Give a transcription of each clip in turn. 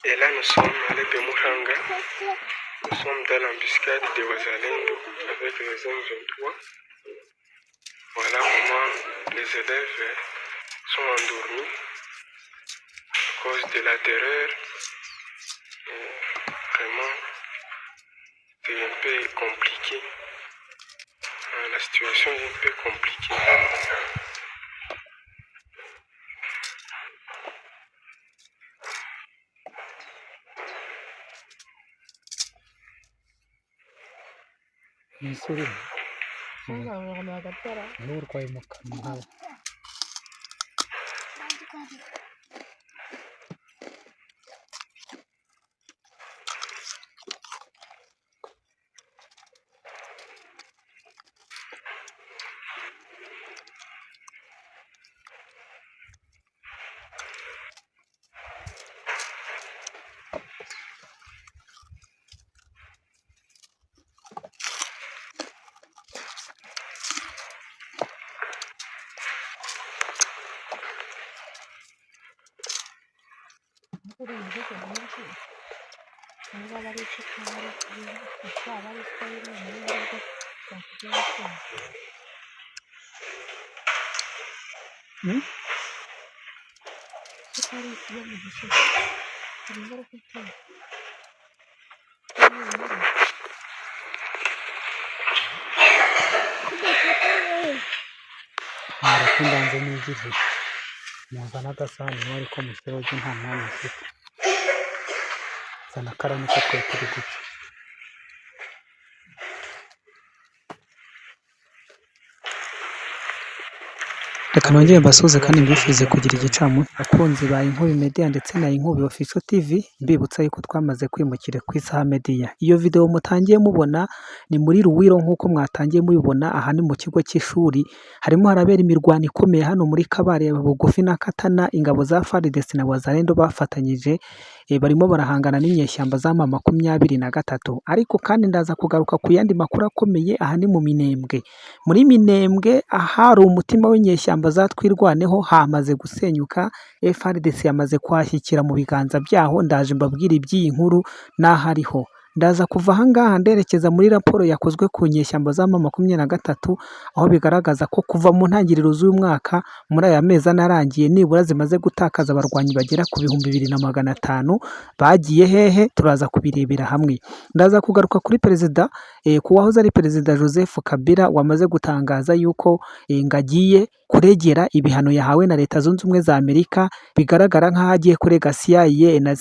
Et là, nous sommes allés de Muhanga. Nous sommes dans l'embuscade de Wazalendo avec les M23. Voilà comment les élèves sont endormis à cause de la terreur. Et vraiment, c'est un peu compliqué. La situation est un peu compliquée. Umusore n'urwaye mu kanwa nkawe. Mureke mbanze nigire, muzane agasahani niba ariko mushyiraho njye nta mwanya mfite. Zana kariya niko twari turi guca. Reka nongere mbasuhuze kandi mbifurize kugira igicamunsi abakunzi ba Inkubi Media ndetse na Inkubi Official TV, mbibutsa yuko twamaze kwimukira ku Isaha Media. Iyo video mutangiye mubona ni muri Ruwiro nk'uko mwatangiye mubibona, aha ni mu kigo cy'ishuri, harimo harabera imirwano ikomeye hano muri Kabare bugufi na Katana, ingabo za FARDC na Wazalendo bafatanyije, barimo barahangana n'inyeshyamba za M23. Ariko kandi ndaza kugaruka ku yandi makuru akomeye, aha ni mu Minembwe. Muri Minembwe ahari umutima w'inyeshyamba za Twirwaneho hamaze gusenyuka, FARDC yamaze kuhashyikira mu biganza byaho, ndaje mbabwire iby'iyi nkuru n'aho ariho. Ndaza kuva aha ngaha nderekeza muri raporo yakozwe ku nyeshyamba za M23, aho bigaragaza ko kuva mu ntangiriro z'uyu mwaka muri aya mezi ane arangiye nibura zimaze gutakaza abarwanyi bagera ku 2500, bagiye hehe? Turaza kubirebera hamwe. Ndaza kugaruka kuri perezida, ku wahoze ari perezida Joseph Kabila wamaze gutangaza yuko ngo agiye kuregera ibihano yahawe na Leta Zunze Ubumwe za Amerika, bigaragara nk'aho agiye kurega CIA na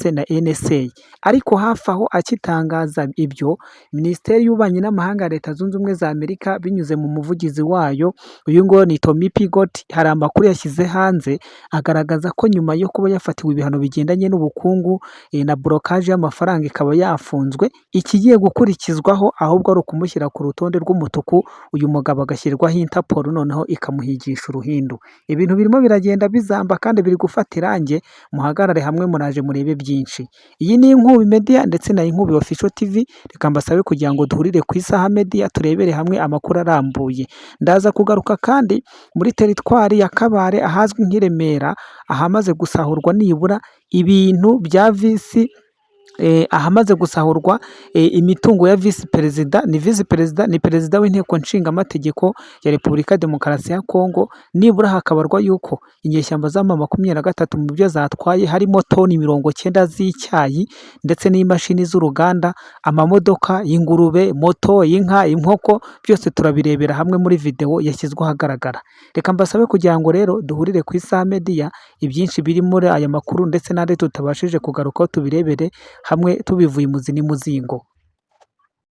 NSA. Ariko hafi aho akitangaza ibyo, Minisiteri y'Ububanyi n'Amahanga ya Leta Zunze Ubumwe za Amerika binyuze mu muvugizi wayo, uyu nguyu ni Tommy Pigott, hari amakuru yashyize hanze agaragaza ko nyuma yo kuba yafatiwe ibihano bigendanye n'ubukungu na blocage y'amafaranga ikaba yafunzwe, ikigiye gukurikizwaho ahubwo ari ukumushyira ku rutonde rw'umutuku, uyu mugabo agashyirwaho Interpol noneho ikamuhigisha uruhindu. Ibintu birimo biragenda bizamba kandi biri gufata irange, muhagarare hamwe muraje murebe byinshi. Iyi ni Inkubi Media ndetse na Inkubi Official TV, reka mbasabe kugira ngo duhurire ku Isaha Media turebere hamwe amakuru arambuye. Ndaza kugaruka kandi muri teritwari ya Kabare ahazwi nk'i Remera, ahamaze gusahurwa nibura ibintu bya visi, ahamaze gusahurwa imitungo ya visi perezida, ni visi perezida, ni perezida w'inteko nshingamategeko ya Repubulika Demokarasi ya Kongo, nibura hakabarwa yuko inyeshyamba za M23 mu byo zatwaye harimo toni 90 z'icyayi ndetse n'imashini z'uruganda, amamodoka y'ingurube, moto, inka, inkoko, byose turabirebera hamwe muri video yashyizwe ahagaragara. Reka mbasabe kugira ngo rero duhurire ku Isaha Media, ibyinshi biri muri aya makuru ndetse n'andi tutabashije kugarukaho tubirebere hamwe tubivuye imuzi n'imuzingo.